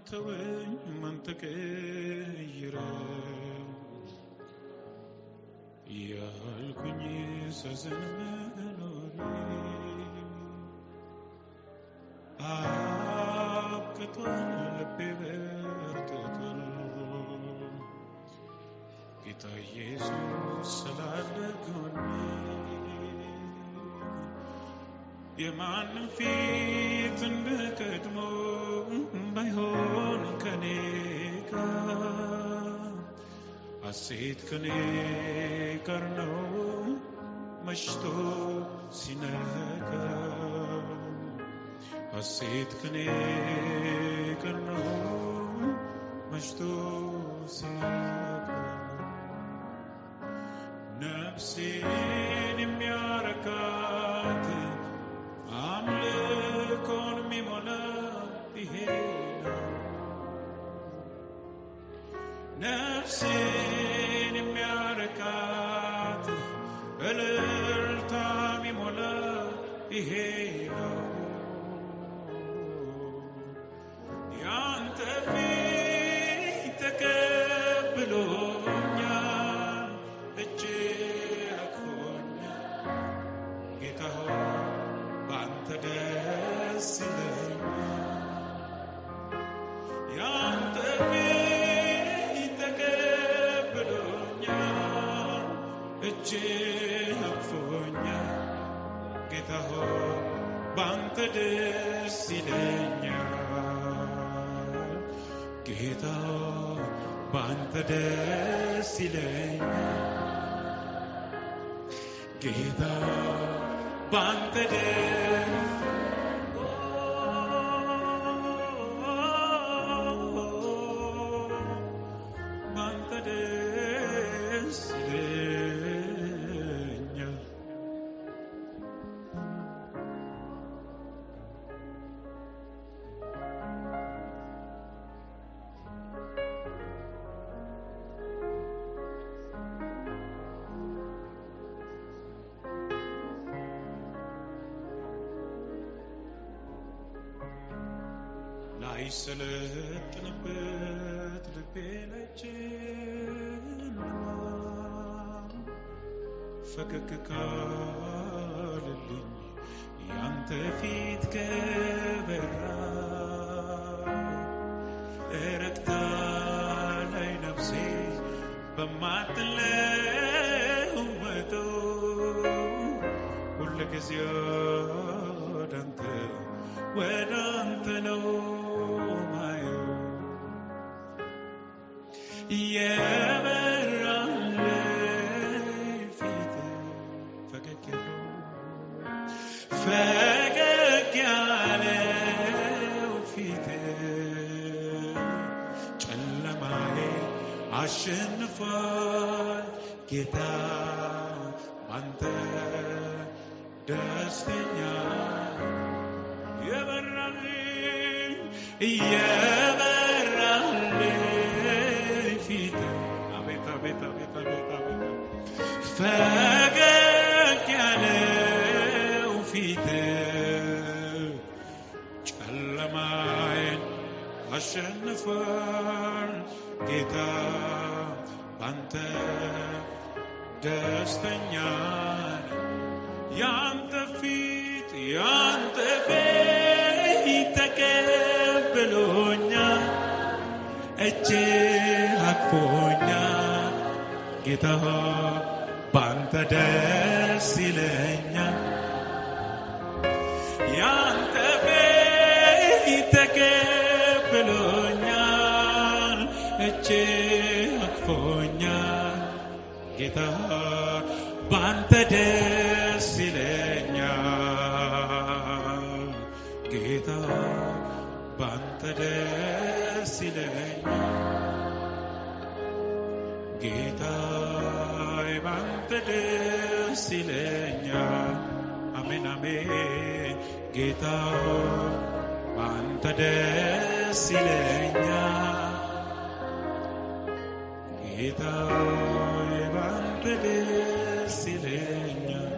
ማን ተወኝ ማን ተቀየረ ያልኩኝ ሳዝን መኖሬ አብቅቷል ልቤ በርትቷል ጌታ ኢየሱስ ስላለ ጎኔ የማንም ፊት እንደ ቀድሞ ባይሆን ከኔ ጋር ሐሴት ከኔ ጋር ነው መሽቶ ሲነጋ ሐሴት ከኔ ጋር ነው መሽቶ ሲነጋ ነፍሴን የሚያረካት አምልኮን የሚሞላ ይሄ ነው ነፍሴን የሚያረካት እልልታ የሚሞላ ይሄ ነው ያንተ ፊት ተቀብሎኛል እጅህ አቅፎኛል ጌታ ሆይ በአንተ ደስ ይለኛል ያንተ ፊት ተቀብሎኛል እጅህ አቅፎኛል ጌታ ሆይ በአንተ ደስ ይለኛል ጌታ ሆይ በአንተ ደስ ይለኛል ጌታ በአንተ ደስ በአንተ ደስ ይለኛል ላይሰለጥንበት ልቤ ላይ ጨለማ ፈገግ ካለልኝ ያንተ ፊት ከበራ እረፍታ ላይ ነፍሴ በማትለወጠው ሁልጊዜ ወዳንተ ወዳንተ ነው ማየው የበራልኝ ፊት ፈገግ ያለው ፈገግ ያለው ፊት ጨለማዬ አሸንፏል ጌታ ባንተ ደስተኛ የበራልኝ የበራልኝ ፊት አቤት አቤት አቤት አቤት አቤት ፈገግ ያለው ፊት ጨለማዬን አሸንፏል ጌታ ባንተ ደስተኛ ነኝ። ያንተ ፊት ያንተ ፊት ተቀብሎኛል እጅህ አቅፎኛል ጌታ ሆይ ባንተ ደስ ይለኛል ያንተ ፊት ተቀብሎኛል እጅህ አቅፎኛል ጌታ ሆይ ባንተ ደስ ይለኛል ጌታ ባንተ ደስ ይለኛል ጌታ ባንተ ደስ ይለኛል አሜን አሜን ጌታ ባንተ ደስ ይለኛል ጌታ ባንተ ደስ ይለኛል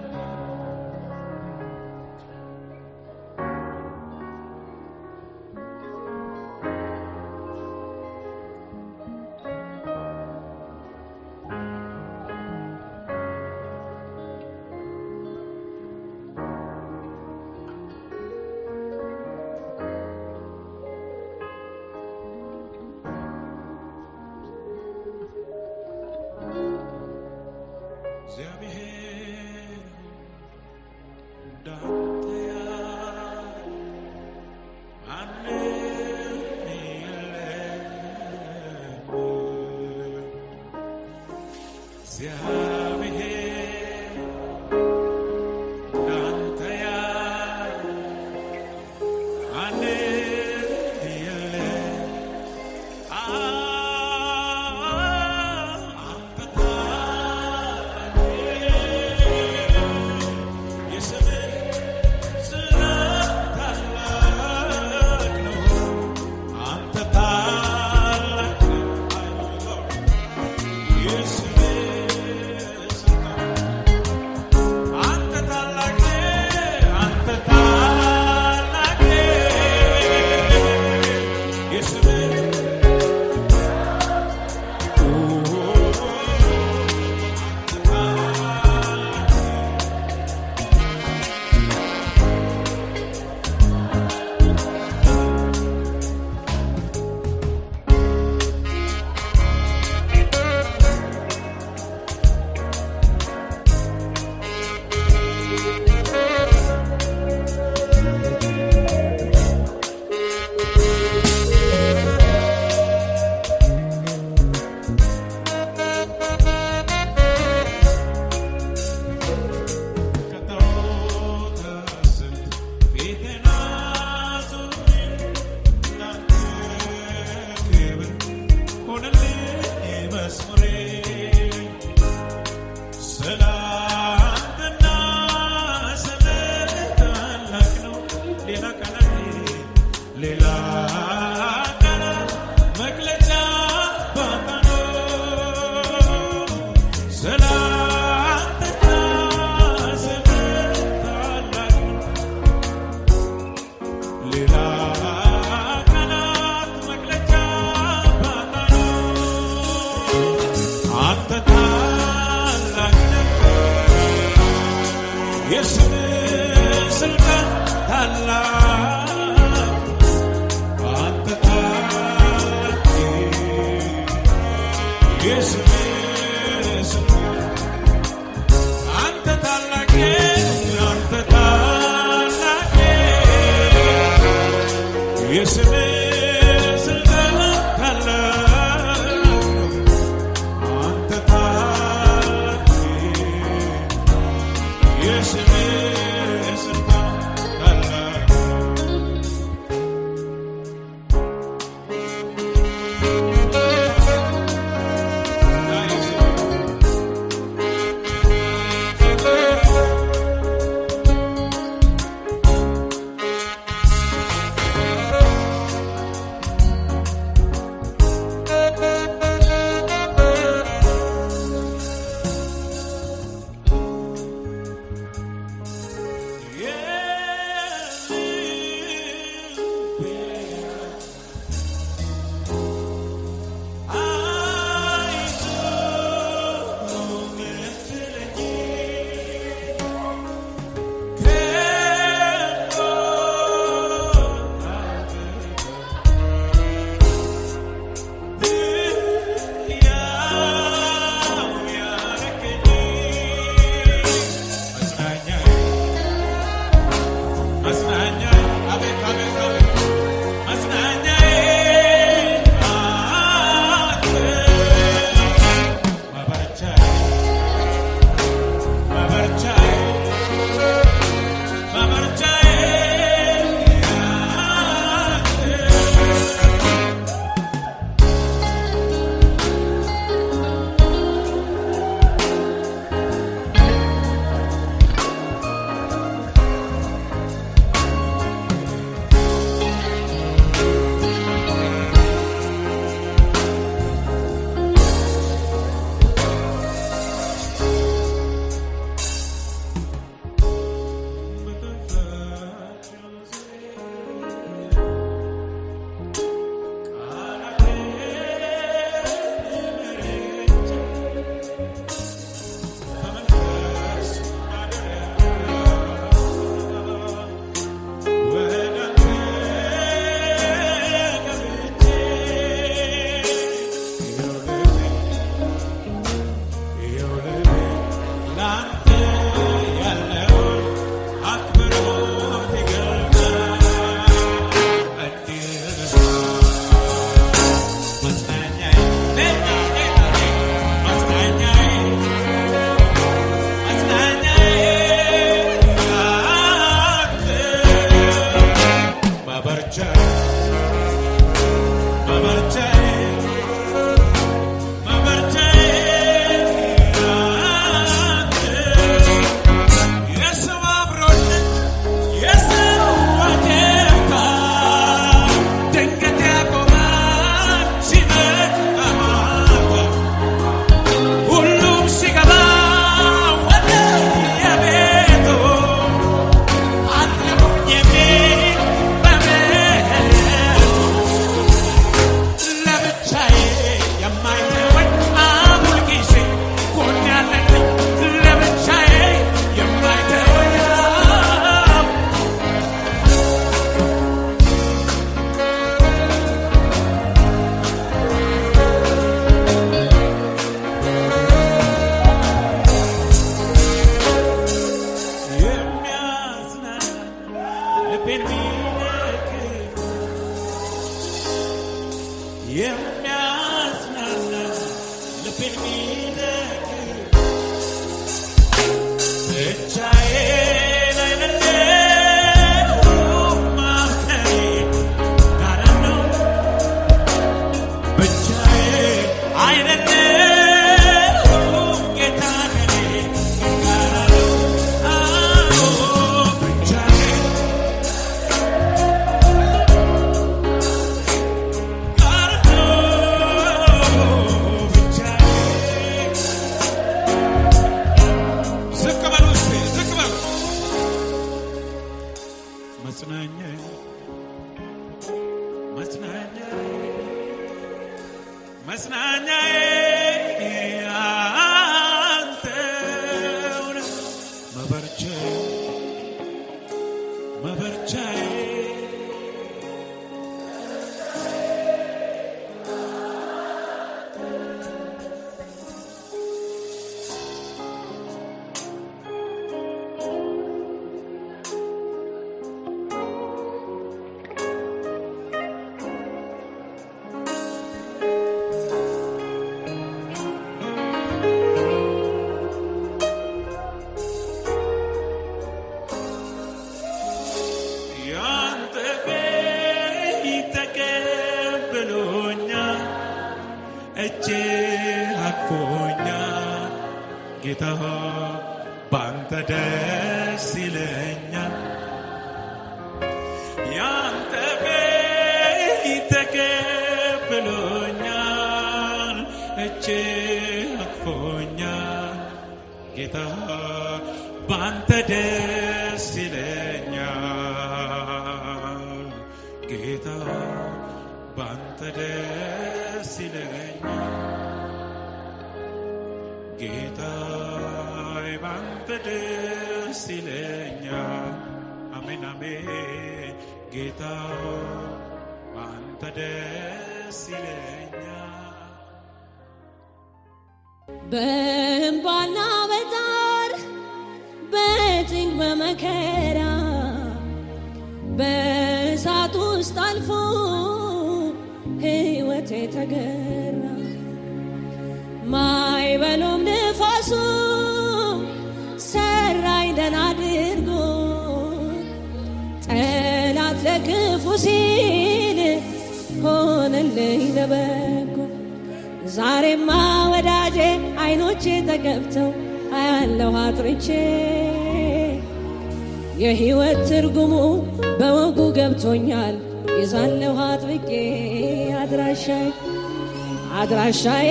እንዳንተ ያለ ማንም የለም። እግዚአብሔር እንዳንተ ያለ ማንም የለም። አንተ ታላቅ የስምህ ስራ ታላቅ ነው። አንተ ታላቅ የስምህ ስልጣን አንተ ታላቅ አንተ ታላቅ የስምህ ስላንተና ስምህ ታላቅ ነው። ሌላ ቃላት ሌላ ቃላት መግለጫ ባጣ ነው። ስላንተና ስምህ ታላቅ ነው። ሌላ ቃላት መግለጫ ባጣ ነው። አንተ ታላቅ ነህ። የስምህ ስልጣን ታላቅ አንተ ታላቅ የስምህ ስልጣን አንተ ታላቅ አንተ ታላቅ የስምህ ስልጣን ታላቅ ነው። አንተ ታላቅ የስምህ ስልጣን ታላቅ ልቤን የሚደግፍ፣ የሚያጽናና፣ ልቤን የሚደግፍ። ብቻዬን አይደለሁም፣ አብ ከእኔ ጋር ነው። ብቻዬን አይደለሁም፣ ጌታ ከእኔ ጋር ነው። አዎ፣ ብቻዬን ጋር ነው። ብቻዬን። ዝቅ በሉ እስቲ፣ ዝቅ በሉ። መጽናኛዬ፣ መጽናኛዬ፣ መጽናኛዬ አንተ ነህ። መበርቻዬ፣ መበርቻዬ። ያንተ ቤት ተቀብሎኛል፣ እጅህ አቅፎኛል። ጌታ ባንተ ደስ ይለኛል። ያንተ ቤት ተቀብሎኛል፣ እጅህ አቅፎኛል። ጌታ ባንተ ደስ ይለኛል። ጌታ ባንተ ደስ ይለኛል። ጌታ ባንተ ደስ ይለኛል። አሜን አሜን። ጌታ ባንተ ደስ ይለኛል። በእንባና በጣር፣ በጭንቅ በመከራ፣ በእሳት ውስጥ አልፎ ሕይወቴ ተገራ። ማዕበሉም ንፋሱ ሰራኝ ደህና አድርጎ፣ ጠላት ለክፉ ሲል ሆነልኝ ለበጎ። ዛሬማ ወዳጄ አይኖቼ ተከፍተው አያለሁ አጥርቼ፣ የሕይወት ትርጉሙ በወጉ ገብቶኛል፣ ይዛለሁ አጥብቄ። አድራሻዬ፣ አድራሻዬ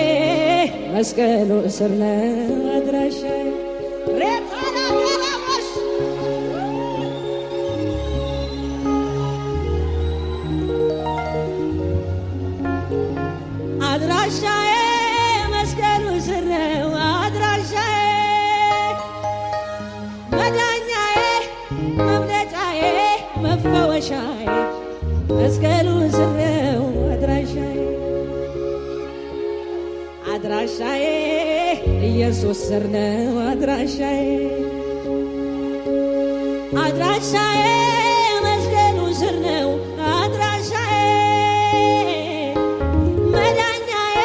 መስቀሉ ስር ነው አድራሻዬ። ሬታላላላሽ። አድራሻዬ መስቀሉ ስር ነው አድራሻዬ። መዳኛዬ፣ መምለጫዬ፣ መፈወሻዬ መስቀሉ ስር ነው አድራሻዬ። አድራሻዬ ኢየሱስ ስር ነው አድራሻዬ። አድራሻዬ መስቀሉ ስር ነው አድራሻዬ። መዳኛዬ፣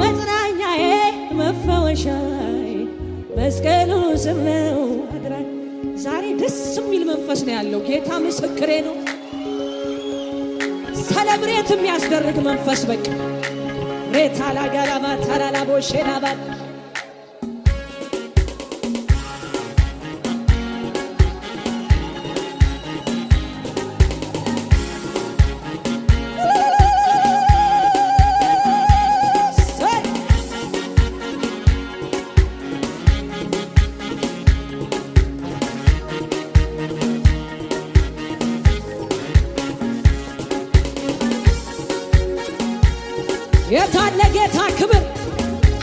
መጽናኛዬ፣ መፈወሻዬ መስቀሉ ስር ነው አድራ። ዛሬ ደስ የሚል መንፈስ ነው ያለው። ጌታ ምስክሬ ነው። Celebrate የሚያስደርግ መንፈስ በቃ። ሬታላ ጋላማ ታላላ ቦሼናባ። የታለ ጌታ ክብር?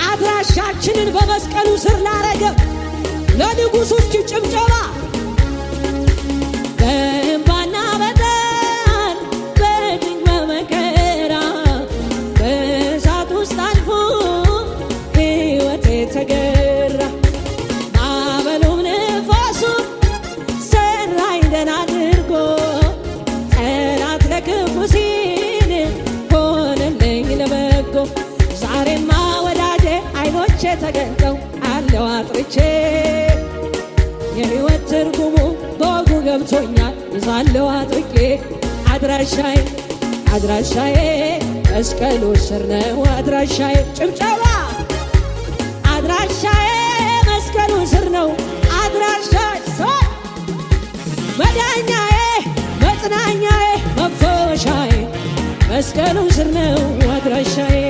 አድራሻችንን በመስቀሉ ስር ላረገ ለንጉሡ እስኪ ጭብጨባ። በእንባና በጣር፣ በጭንቅ በመከራ፣ በእሳት ውስጥ አልፎ ሕይወቴ ተገራ። ማዕበሉም ንፋሱ ሰራኝ ደህና አድርጎ። ተረድቼ የሕይወት ትርጉሙ በወጉ ገብቶኛል ይዛለው አጥብቄ አድራሻዬ አድራሻዬ መስቀሉ ስር ነው አድራሻዬ ጭብጨባ አድራሻዬ መስቀሉ ስር ነው አድራሻዬ መዳኛዬ መጽናኛዬ መፈወሻዬ መስቀሉ ስር ነው አድራሻዬ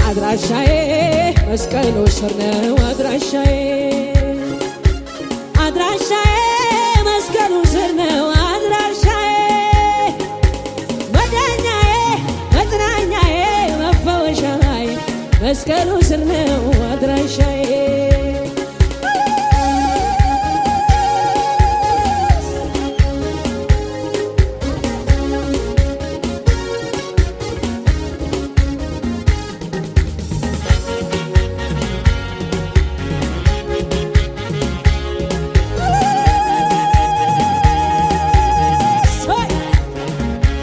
አድራሻዬ መስቀሉ ስር ነው አድራሻዬ አድራሻዬ መስቀሉ ስር ነው አድራሻዬ መዳኛዬ መጽናኛዬ መፈወሻዬ መስቀሉ ስር ነው አድራሻዬ።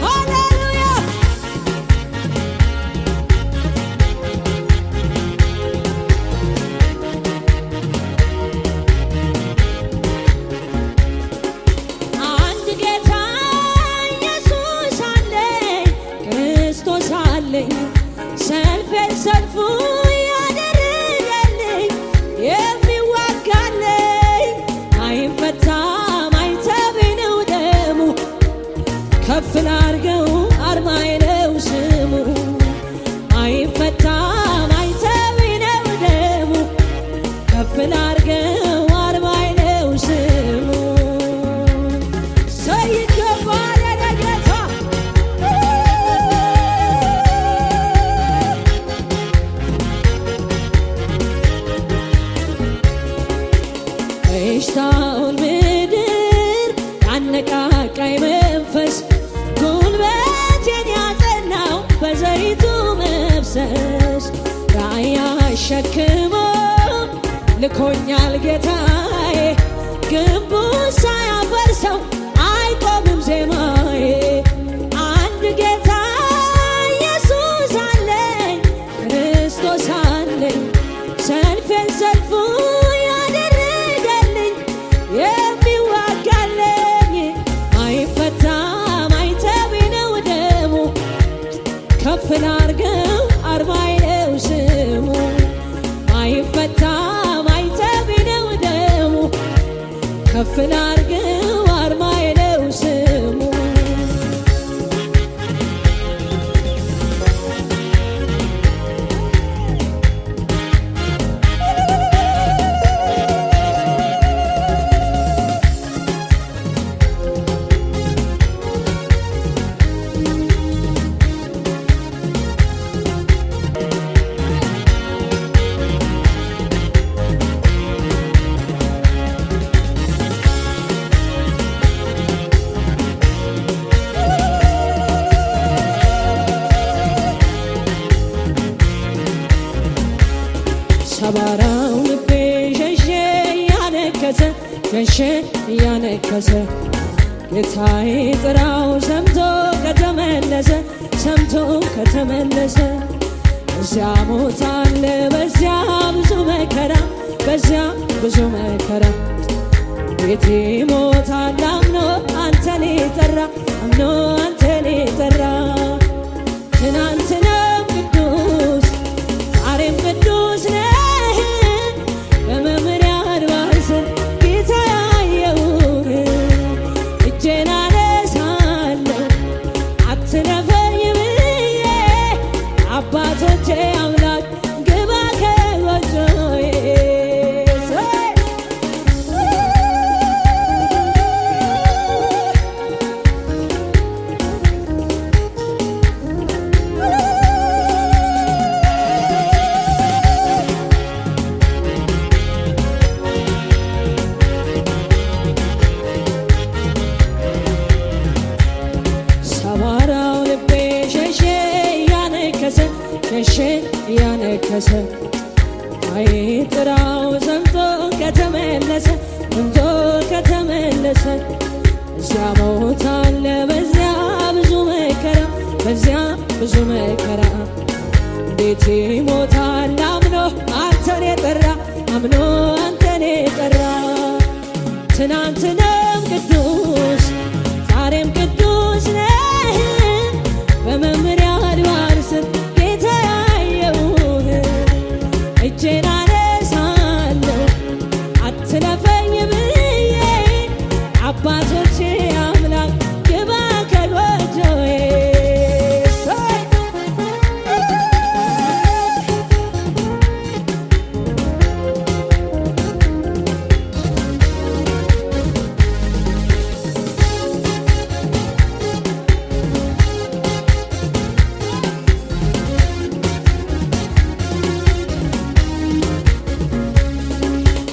ሃሌሉያ። አንድ ጌታ ኢየሱስ አለኝ፣ ክርስቶስ አለኝ፣ ሰልፌን ሰልፉ ያደረገልኝ የሚዋጋልኝ አይፈታም አይተቤ ነው ደሙ ከፍ ላርገው አርማዬ ነው ስሙ አይፈታም አይተቤ ነው ደሙ ከፍ ላርገው አርማዬ ነው ስሙ ሰው ይገባል የኔ ጌታ። በሽታውን ምድር ያነቃቃኝ መንፈስ ጉልበቴን ያጸናው በዘይቱ መፍሰስ ራእይ አሸክሞ ልኮኛል ጌታዬ ግንቡን ሳያፈርሰው አይቆምም ዜማዬ። አንድ ጌታ ኢየሱስ አለኝ፣ ክርስቶስ አለኝ፣ ሰልፌን ሰልፉ ያደረገልኝ የሚዋጋልኝ አይፈታ ማይተቤ ነው ደሙ ከፍ ላርገው አርማዬ ነው ስሙ አይፈታ ማይተቤ ነው ደሙ ከፍ ላርገው አርማዬ ነው ስሙ። ሰባራው ልቤ ሸሸ እያነከሰ ሸሸ እያነከሰ ጌታዬ ጥራው ሰምቶ ከተመለሰ ሰምቶ ከተመለሰ በዚያ ሞት አለ በዚያ ብዙ መከራ በዚያ ብዙ መከራ ቤቴ ሞታል አምኖ አንተን የጠራ አምኖ አንተን የጠራ ትናንትናም ቅዱስ ዛሬም ቅዱስ ነህ በመምሪያ አድባር ስር ጌታ ያየሁህ እጄን አነሳለሁ አትለፈኝ ብዬ አባቶቼ አምላክ ግባ ከጎጆዬ። ሰባራው ልቤ ሸሸ እያነከሰ ሸሸ እያነከሰ አይጥራው ሰምቶ ከተመለሰ ሰምቶ ከተመለሰ እዚያ ሞት አለ በዚያ ብዙ መከራ በዚያ ብዙ መከራ እንዴት ይሞታል አምኖ አንተን የጠራ አምኖ አንተን የጠራ ትናንትናም ቅዱስ ዛሬም ቅዱስ ነህ። በመምሪያ አድባር ስር ጌታ ያየሁህ እጄን አነሳለሁ አትለፈኝ ብዬ አባቶቼ አምላክ ግባ ከጎጆዬ።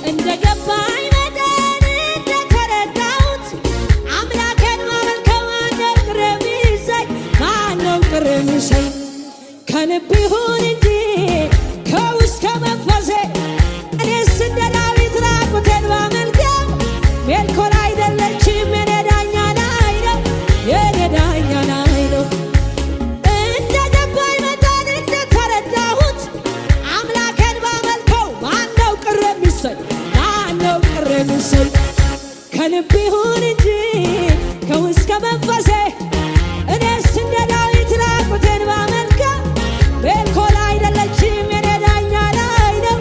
እንደ ገባኝ መጠን እንደተረዳሁት አምላኬን ማመልከው ማነው ቅር የሚሰኝ? ማነው ቅር የሚሰኝ? ከልብ ይሁን እንጂ ከውስጥ ከመንፈሴ እኔስ እንደ ዳዊት ራቁቴን ባመልከው ሜልኮል አይደለችም የኔ ዳኛ ላይ ነው፣ የኔ ዳኛ ላይ ነው። እንደ ገባኝ መጠን እንደተረዳሁት አምላኬን ባመልከው ማነው ቅር የሚሰኝ? ማነው ቅር የሚሰኝ? ከልብ ይሁን እንጂ ከውስጥ ከመንፈሴ እኔስ እንደ ዳዊት ራቁቴን ባመልከው ሜልኮል አይደለችም የኔ ዳኛ ላይ ነው፣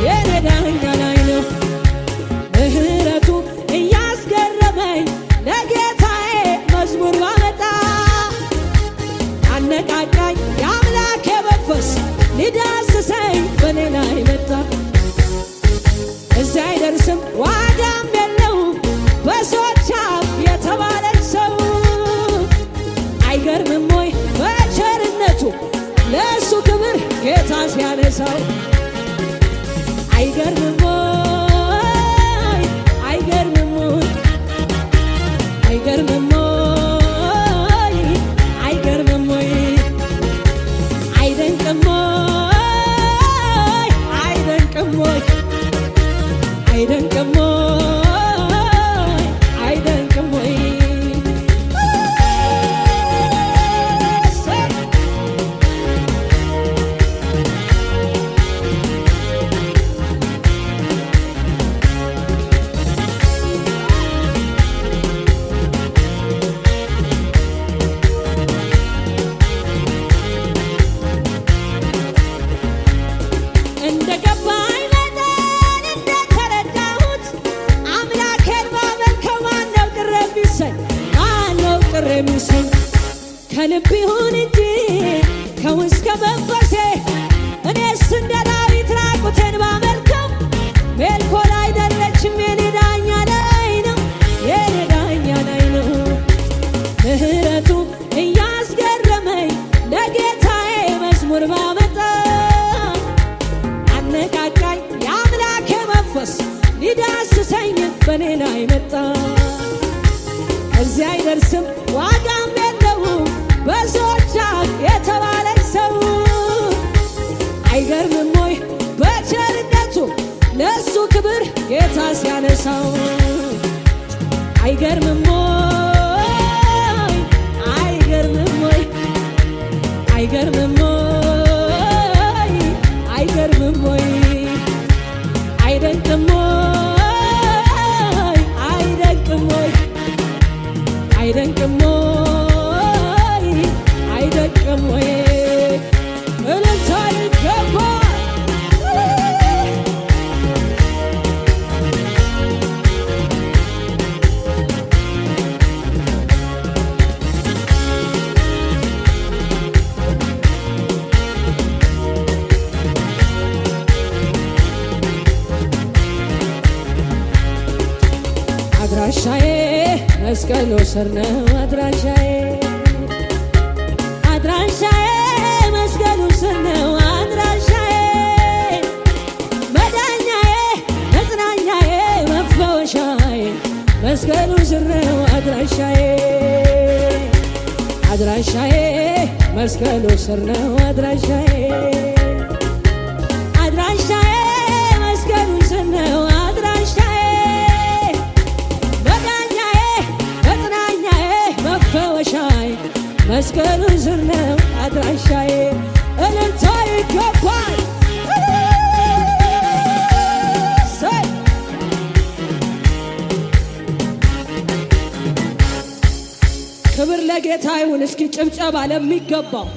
የኔ ዳኛ ላይ ነው። ምህረቱ እያስገረመኝ ለጌታዬ መዝሙር ባመጣ አነቃቃኝ የአምላኬ መንፈስ ሊዳስሰኝ በኔ ላይ መጣ። እዚያ አይደርስም ዋጋም የለውም በሰዎች አፍ የተባለች ሰው አይገርምም ወይ በቸርነቱ ለእሱ ክብር ጌታ ሲያነሳው? አይገርምም ወይ? አይገርምም ወይ? አይገርምም ወይ? አይገርምም ወይ? አይደንቅም ወይ? አይደንቅም ወይ? አይደንቅም ወይ? አይደንቅም ወይ? እንደ ገባኝ መጠን እንደተረዳሁት አምላኬን ባመልከው ማነው ቅር የሚሰኝ? ማነው ቅር የሚሰኝ? ከልብ ይሁን እንጂ ከውስጥ ከመንፈሴ እኔስ እንደ ዳዊት ራቁቴን ባመልከው ሜልኮል አይደለችም የኔ ዳኛ ላይ ነው፣ የኔ ዳኛ ላይ ነው። ምህረቱ እያስገረመኝ ለጌታዬ መዝሙር ባመጣ አነቃቃኝ የአምላኬ መንፈስ ሊዳስሰኝ በኔ ላይ መጣ። እዚያ አይደርስም ዋጋም የለውም በሰዎች አፍ የተባለች ሰው አይገርምም ወይ በቸርነቱ ለእሱ ክብር ጌታ ሲያነሳው? አይገርምም ወይ? አይገርምም ወይ? አይገርምም ወይ? አይገርምም ወይ? አይደንቅም ወይ? አይደንቅም ወይ? አይደንቅም ወይ? አይደንቅም ወይ? እልልታ ይገባል። አድራሻዬ መስቀሉ ስር ነው። አድራሻዬ፣ አድራሻዬ መስቀሉ ስር ነው። አድራሻዬ መዳኛዬ፣ መጽናኛዬ፣ መፈወሻዬ መስቀሉ ስር ነው። አድራሻዬ፣ አድራሻዬ መስቀሉ ስር ነው። አድራሻዬ፣ አድራሻዬ መስቀሉ ስር ነው። አድራሻዬ መዳኛዬ፣ መጽናኛዬ፣ መፈወሻዬ መስቀሉ ስር ነው አድራሻዬ። እልልታ ይገባል። ክብር ለጌታ ይሁን። እስኪ ጭብጨባ ለሚገባው።